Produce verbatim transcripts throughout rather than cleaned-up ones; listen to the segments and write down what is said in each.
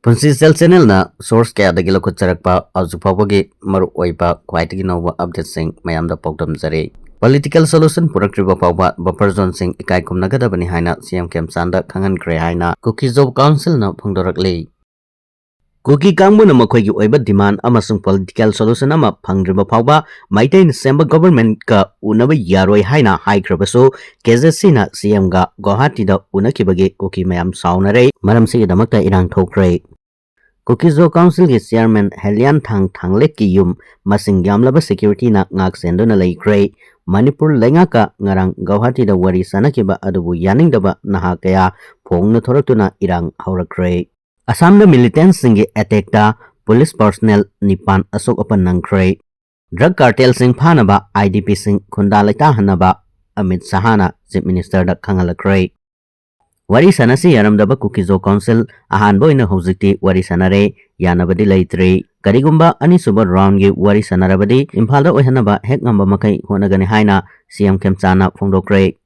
ꯄꯨꯟꯁꯤ ꯆꯦꯜ ꯆꯦꯅꯦꯜꯅ ꯁꯣꯔꯁ ꯀꯌꯥꯗꯒꯤ ꯂꯧꯈꯠꯆꯔꯛꯄ ꯍꯧꯖꯤꯛ ꯐꯥꯎꯕꯒꯤ ꯃꯔꯨꯑꯣꯏꯕ ꯈ꯭ꯋꯥꯏꯗꯒꯤ ꯅꯧꯕ ꯑꯞꯗꯦꯠꯁꯤꯡ ꯃꯌꯥꯝꯗ ꯄꯥꯎꯗꯝꯖꯔꯤ꯫ ꯄꯣꯂꯤꯇꯤꯀꯦꯜ ꯁꯣꯂꯨꯁꯟ ꯄꯨꯔꯛꯇ꯭ꯔꯤꯕ ꯐꯥꯎꯕ ꯕꯐꯔ ꯖꯣꯟꯁꯤꯡ ꯏꯀꯥꯏ ꯈꯨꯝꯅꯒꯗꯕꯅꯤ ꯍꯥꯏꯅ ꯁꯤ ꯑꯦꯝ ꯈꯦꯝꯆꯥꯟꯗ ꯈꯪꯍꯟꯈ꯭ꯔꯦ ꯍꯥꯏꯅ ꯀꯨꯀꯤ ꯖꯣꯕ ꯀꯥꯎꯟꯁꯤꯜꯅ ꯐꯣꯡꯗꯣꯔꯛꯂꯤ꯫ ꯀꯨꯀꯤ ꯀꯥꯡꯕꯨꯅ ꯃꯈꯣꯏꯒꯤ ꯑꯣꯏꯕ ꯗꯤꯃꯥꯟ ꯑꯃꯁꯨꯡ ꯄꯣꯂꯤꯇꯤꯀꯦꯜ ꯁꯣꯂꯨꯁꯟ ꯑꯃ ꯐꯪꯗ꯭ꯔꯤꯕ ꯐꯥꯎꯕ ꯃꯩꯇꯩꯅ ꯁꯦꯝꯕ ꯒꯣꯚꯔꯟꯃꯦꯟꯠꯀ ꯎꯅꯕ ꯌꯥꯔꯣꯏ ꯍꯥꯏꯅ ꯍꯥꯏꯈ꯭ꯔꯕꯁꯨ, ꯀꯦ ꯖꯦ ꯁꯤꯅ ꯁꯤ ꯑꯦꯝꯒ ꯒꯧꯍꯥꯇꯤꯗ ꯎꯅꯈꯤꯕꯒꯤ ꯀꯨꯀꯤ ꯃꯌꯥꯝ ꯁꯥꯎꯅꯔꯦ꯫ ꯃꯔꯝꯁꯤꯒꯤꯗꯃꯛꯇ ꯏꯔꯥꯡ ꯊꯣꯛꯈ꯭ꯔꯦ꯫ ꯀꯨꯀꯤ ꯖꯣ ꯀꯥꯎꯟꯁꯤꯜꯒꯤ ꯆꯤꯌꯥꯔꯃꯦꯟ ꯍꯦꯂꯤꯌꯥꯟꯊꯥꯡ ꯊꯥꯡꯂꯦꯛꯀꯤꯌꯨꯝ ꯃꯁꯤꯡ ꯌꯥꯝꯂꯕ ꯁꯦꯀ꯭ꯌꯨꯔꯤꯇꯤꯅ ꯉꯥꯛ ꯁꯦꯟꯗꯨꯅ ꯂꯩꯈ꯭ꯔꯦ꯫ ꯃꯅꯤꯄꯨꯔ ꯂꯩꯉꯥꯛꯀ ꯉꯔꯥꯡ ꯒꯧꯍꯥꯇꯤꯗ ꯋꯥꯔꯤ ꯁꯥꯟꯅꯈꯤꯕ ꯑꯗꯨꯕꯨ ꯌꯥꯅꯤꯡꯗꯕ ꯅꯍꯥ ꯀꯌꯥ ꯐꯣꯡꯅ ꯊꯣꯔꯛꯇꯨꯅ ꯏꯔꯥꯡ ꯍꯧꯔꯛꯈ꯭ꯔꯦ꯫ ꯑꯁꯥꯝꯗ ꯃꯤꯂꯤꯇꯦꯟꯠꯁꯤꯡꯒꯤ ꯑꯦꯇꯦꯛꯇ ꯄꯨꯂꯤꯁ ꯄꯔꯁꯅꯦꯜ ꯅꯤꯄꯥꯟ ꯑꯁꯣꯛ ꯑꯄꯟ ꯅꯪꯈ꯭ꯔꯦ꯫ ꯗ꯭ꯔꯒ ꯀꯥꯔꯇꯦꯜꯁꯤꯡ ꯐꯥꯅꯕ, ꯑꯥꯏ ꯗꯤ ꯄꯤꯁꯤꯡ ꯈꯨꯟꯗꯥ ꯂꯩꯇꯥꯍꯟꯅꯕ ꯑꯃꯤꯠ ꯁꯍꯥꯅ ꯆꯤꯐ ꯃꯤꯅꯤꯁꯇꯔꯗ ꯈꯪꯍꯜꯂꯛꯈ꯭ꯔꯦ꯫ ꯋꯥꯔꯤ ꯁꯥꯟꯅꯁꯤ ꯌꯥꯔꯝꯗꯕ ꯀꯨꯀꯤ ꯖꯣ ꯀꯥꯎꯟꯁꯤꯜ ꯑꯍꯥꯟꯕ ꯑꯣꯏꯅ ꯍꯧꯖꯤꯛꯇꯤ ꯋꯥꯔꯤ ꯁꯥꯟꯅꯔꯦ, ꯌꯥꯅꯕꯗꯤ ꯂꯩꯇ꯭ꯔꯤ꯫ ꯀꯔꯤꯒꯨꯝꯕ ꯑꯅꯤꯁꯨꯕ ꯔꯥꯎꯟꯒꯤ ꯋꯥꯔꯤ ꯁꯥꯟꯅꯔꯕꯗꯤ ꯏꯝꯐꯥꯜꯗ ꯑꯣꯏꯍꯟꯅꯕ ꯍꯦꯛ ꯉꯝꯕ ꯃꯈꯩ ꯍꯣꯠꯅꯒꯅꯤ ꯍꯥꯏꯅ ꯁꯤ ꯑꯦꯝ ꯈꯦꯝꯆꯥꯟꯅ ꯐꯣꯡꯗꯣꯛꯈ꯭ꯔꯦ꯫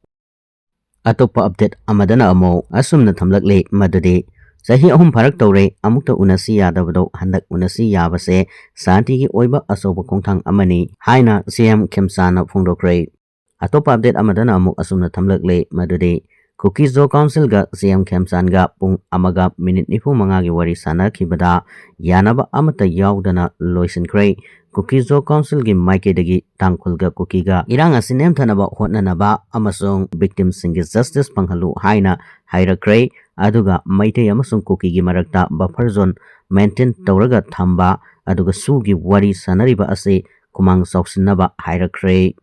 ꯑꯇꯣꯞꯄ ꯑꯞꯗꯦꯠ ꯑꯃꯗꯅ ꯑꯃꯨꯛ ꯑꯁꯨꯝꯅ ꯊꯝꯂꯛꯂꯤ ꯃꯗꯨꯗꯤ, ꯆꯍꯤ ꯑꯍꯨꯝ ꯐꯥꯔꯛ ꯇꯧꯔꯦ, ꯑꯃꯨꯛꯇ ꯎꯅꯁꯤ ꯌꯥꯗꯕꯗꯣ ꯍꯟꯗꯛ ꯎꯅꯁꯤ ꯌꯥꯕꯁꯦ ꯁꯥꯟꯇꯤꯒꯤ ꯑꯣꯏꯕ ꯑꯆꯧꯕ ꯈꯣꯡꯊꯥꯡ ꯑꯃꯅꯤ ꯍꯥꯏꯅ ꯁꯤ ꯑꯦꯝ ꯈꯦꯝꯆꯥꯟꯅ ꯐꯣꯡꯗꯣꯛꯈ꯭ꯔꯦ꯫ ꯑꯇꯣꯞꯄ ꯑꯞꯗꯦꯠ ꯑꯃꯗꯅ ꯑꯃꯨꯛ ꯑꯁꯨꯝꯅ ꯊꯝꯂꯛꯂꯤ ꯃꯗꯨꯗꯤ, ꯀꯨꯀꯤ ꯖꯣ ꯀꯥꯎꯟꯁꯤꯜꯒ ꯁꯤ ꯑꯦꯝ ꯈꯦꯝꯆꯥꯟꯒ ꯄꯨꯡ ꯑꯃꯒ ꯃꯤꯅꯤꯠ ꯅꯤꯐꯨ ꯃꯉꯥꯒꯤ ꯋꯥꯔꯤ ꯁꯥꯟꯅꯈꯤꯕꯗ ꯌꯥꯅꯕ ꯑꯃꯠꯇ ꯌꯥꯎꯗꯅ ꯂꯣꯏꯁꯤꯟꯈ꯭ꯔꯦ꯫ ꯀꯨꯀꯤ ꯖꯣ ꯀꯥꯎꯟꯁꯤꯜꯒꯤ ꯃꯥꯏꯀꯩꯗꯒꯤ ꯇꯥꯡꯈꯨꯜꯒ ꯀꯨꯀꯤꯒ ꯏꯔꯥꯡ ꯑꯁꯤ ꯅꯦꯝꯊꯅꯕ ꯍꯣꯠꯅꯅꯕ ꯑꯃꯁꯨꯡ ꯚꯤꯛꯇꯤꯝꯁꯤꯡꯒꯤ ꯖꯁꯇꯤꯁ ꯐꯪꯍꯜꯂꯨ ꯍꯥꯏꯅ ꯍꯥꯏꯔꯛꯈ꯭ꯔꯦ꯫ ꯑꯗꯨꯒ ꯃꯩꯇꯩ ꯑꯃꯁꯨꯡ ꯀꯨꯀꯤꯒꯤ ꯃꯔꯛꯇ ꯕꯐꯔ ꯖꯣꯟ ꯃꯦꯟꯇꯦꯟ ꯇꯧꯔꯒ ꯊꯝꯕ ꯑꯗꯨꯒ ꯁꯨꯒꯤ ꯋꯥꯔꯤ ꯁꯥꯟꯅꯔꯤꯕ ꯑꯁꯤ ꯈꯨꯃꯥꯡ ꯆꯥꯎꯁꯤꯟꯅꯕ ꯍꯥꯏꯔꯛꯈ꯭ꯔꯦ꯫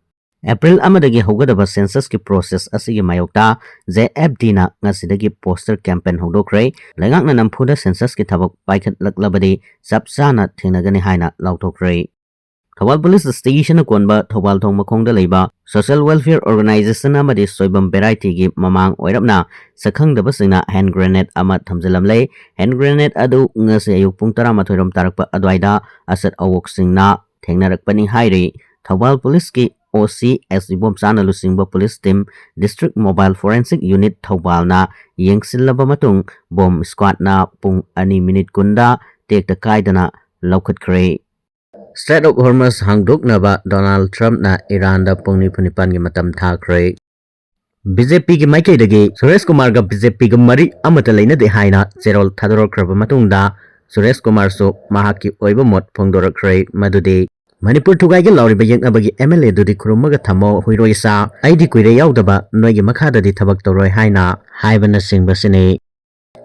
ꯑꯦꯄ꯭ꯔꯤꯜ ꯑꯃꯗꯒꯤ ꯍꯧꯒꯗꯕ ꯁꯦꯟꯁꯁꯀꯤ ꯄ꯭ꯔꯣꯁꯦꯁ ꯑꯁꯤꯒꯤ ꯃꯥꯌꯣꯛꯇ ꯖꯦ ꯑꯦꯐ ꯗꯤꯅ ꯉꯁꯤꯗꯒꯤ ꯄꯣꯁꯇꯔ ꯀꯦꯝꯄꯦꯟ ꯍꯧꯗꯣꯛꯈ꯭ꯔꯦ꯫ ꯂꯩꯉꯥꯛꯅ ꯅꯝꯐꯨꯗ ꯁꯦꯟꯁꯁꯀꯤ ꯊꯕꯛ ꯄꯥꯏꯈꯠꯂꯛꯂꯕꯗꯤ ꯆꯞ ꯆꯥꯅ ꯊꯦꯡꯅꯒꯅꯤ ꯍꯥꯏꯅ ꯂꯥꯎꯊꯣꯛꯈ꯭ꯔꯦ꯫ ꯊꯧꯕꯥꯜ ꯄꯨꯂꯤꯁ ꯁ꯭ꯇꯦꯁꯟꯅ ꯀꯣꯟꯕ ꯊꯧꯕꯥꯜ ꯊꯣꯡ ꯃꯈꯣꯡꯗ ꯂꯩꯕ ꯁꯣꯁꯤꯌꯦꯜ ꯋꯦꯜꯐꯤꯌꯔ ꯑꯣꯔꯒꯅꯥꯏꯖꯦꯁꯟ ꯑꯃꯗꯤ ꯁꯣꯏꯕꯝ ꯚꯦꯔꯥꯏꯇꯤꯒꯤ ꯃꯃꯥꯡ ꯑꯣꯏꯔꯞꯅ ꯁꯛꯈꯪꯗꯕꯁꯤꯡꯅ ꯍꯦꯟ ꯒ꯭ꯔꯦꯅꯦꯗ ꯑꯃ ꯊꯝꯖꯤꯜꯂꯝꯂꯦ꯫ ꯍꯦꯟ ꯒ꯭ꯔꯦꯅꯦꯗ ꯑꯗꯨ ꯉꯁꯤ ꯑꯌꯨꯛ ꯄꯨꯡ ꯇꯔꯥꯃꯥꯊꯣꯏ ꯔꯣꯝ ꯇꯥꯔꯛꯄ ꯑꯗꯨꯋꯥꯏꯗ ꯑꯆꯠ ꯑꯋꯣꯛꯁꯤꯡꯅ ꯊꯦꯡꯅꯔꯛꯄꯅꯤ ꯍꯥꯏꯔꯤ꯫ ꯊꯧꯕꯥꯜ ꯄꯨꯂꯤꯁꯀꯤ ꯑꯣ ꯁꯤ ꯑꯦꯁ ꯏꯕꯣꯝꯆꯥꯅ ꯂꯨꯆꯤꯡꯕ police team, district mobile forensic unit ꯊꯧꯕꯥꯜꯅ ꯌꯦꯡꯁꯤꯜꯂꯕ ꯃꯇꯨꯡ, ꯕꯣꯝ ꯁ꯭ꯀ꯭ꯋꯥꯗꯅ ꯄꯨꯡ ꯑꯅꯤ ꯃꯤꯅꯤꯠ ꯀꯨꯟꯗ ꯇꯦꯛꯇ ꯀꯥꯏꯗꯅ ꯂꯧꯈꯠꯈ꯭ꯔꯦ꯫ ꯁ꯭ꯇ꯭ꯔꯦꯠ ꯑꯣꯐ ꯍꯣꯔꯃꯁ ꯍꯥꯡꯗꯣꯛꯅꯕ ꯗꯣꯅꯥꯜꯗ ꯇ꯭ꯔꯝꯞꯅ ꯏꯔꯥꯟꯗ ꯄꯨꯡ ꯅꯤꯐꯨ ꯅꯤꯄꯥꯟꯒꯤ ꯃꯇꯝ ꯊꯥꯈ꯭ꯔꯦ꯫ ꯕꯤ ꯖꯦ ꯄꯤꯒꯤ ꯃꯥꯏꯀꯩꯗꯒꯤ ꯁꯨꯔꯦꯁ ꯀꯨꯃꯥꯔꯒ ꯕꯤ ꯖꯦ ꯄꯤꯒ ꯃꯔꯤ ꯑꯃꯠꯇ ꯂꯩꯅꯗꯦ ꯍꯥꯏꯅ ꯆꯦꯔꯣꯜ ꯊꯥꯗꯣꯔꯛꯈ꯭ꯔꯕ ꯃꯇꯨꯡꯗ, ꯁꯨꯔꯦꯁ ꯀꯨꯃꯥꯔꯁꯨ ꯃꯍꯥꯛꯀꯤ ꯑꯣꯏꯕ ꯃꯣꯠ ꯐꯣꯡꯗꯣꯔꯛꯈ꯭ꯔꯦ, ꯃꯗꯨꯗꯤ ꯃꯅꯤꯄꯨꯔ ꯊꯨꯒꯥꯏꯒꯦ ꯂꯥꯎꯔꯤꯕ ꯌꯦꯛꯅꯕꯒꯤ ꯑꯦꯝ ꯑꯦꯜ ꯑꯦꯗꯨꯗꯤ ꯈꯨꯔꯨꯝꯃꯒ ꯊꯝꯃꯣ, ꯍꯨꯏꯔꯣꯏ ꯆꯥ, ꯑꯩꯗꯤ ꯀꯨꯏꯔꯦ ꯌꯥꯎꯗꯕ, ꯅꯣꯏꯒꯤ ꯃꯈꯥꯗꯗꯤ ꯊꯕꯛ ꯇꯧꯔꯣꯏ ꯍꯥꯏꯅ ꯍꯥꯏꯕꯅꯆꯤꯡꯕꯁꯤꯅꯤ꯫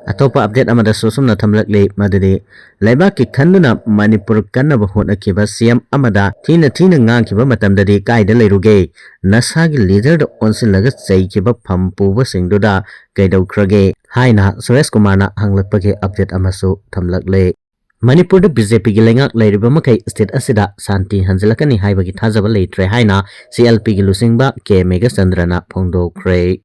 ꯑꯇꯣꯞꯄ ꯑꯞꯗꯦꯠ ꯑꯃꯗꯁꯨ ꯁꯨꯝꯅ ꯊꯝꯂꯛꯂꯤ, ꯃꯗꯨꯗꯤ ꯂꯩꯕꯥꯛꯀꯤ ꯈꯟꯗꯨꯅ ꯃꯅꯤꯄꯨꯔ ꯀꯟꯅꯕ ꯍꯣꯠꯅꯈꯤꯕ ꯁꯤ ꯑꯦꯝ ꯑꯃꯗ ꯊꯤꯅ ꯊꯤꯅ ꯉꯥꯡꯈꯤꯕ ꯃꯇꯝꯗꯗꯤ ꯀꯥꯏꯗ ꯂꯩꯔꯨꯒꯦ? ꯅꯁꯥꯒꯤ ꯂꯤꯗꯔꯗ ꯑꯣꯟꯁꯤꯜꯂꯒ ꯆꯩꯈꯤꯕ ꯐꯝ ꯄꯨꯕꯁꯤꯡꯗꯨꯗ ꯀꯩꯗꯧꯈ꯭ꯔꯒꯦ? ꯍꯥꯏꯅ ꯁꯨꯔꯦꯁ ꯀꯨꯃꯥꯔꯅ ꯍꯪꯂꯛꯄꯒꯤ ꯑꯞꯗꯦꯠ ꯑꯃꯁꯨ ꯊꯝꯂꯛꯂꯦ꯫ ꯃꯅꯤꯄꯨꯔꯗ ꯕꯤ ꯖꯦ ꯄꯤꯒꯤ ꯂꯩꯉꯥꯛ ꯂꯩꯔꯤꯕ ꯃꯈꯩ ꯁ꯭ꯇꯦꯠ ꯑꯁꯤꯗ ꯁꯥꯟꯇꯤ ꯍꯟꯖꯤꯜꯂꯛꯀꯅꯤ ꯍꯥꯏꯕꯒꯤ ꯊꯥꯖꯕ ꯂꯩꯇ꯭ꯔꯦ ꯍꯥꯏꯅ ꯁꯤ ꯑꯦꯜ ꯄꯤꯒꯤ ꯂꯨꯆꯤꯡꯕ ꯀꯦ ꯃꯦꯘꯆꯟꯗ꯭ꯔꯅ ꯐꯣꯡꯗꯣꯛꯈ꯭ꯔꯦ꯫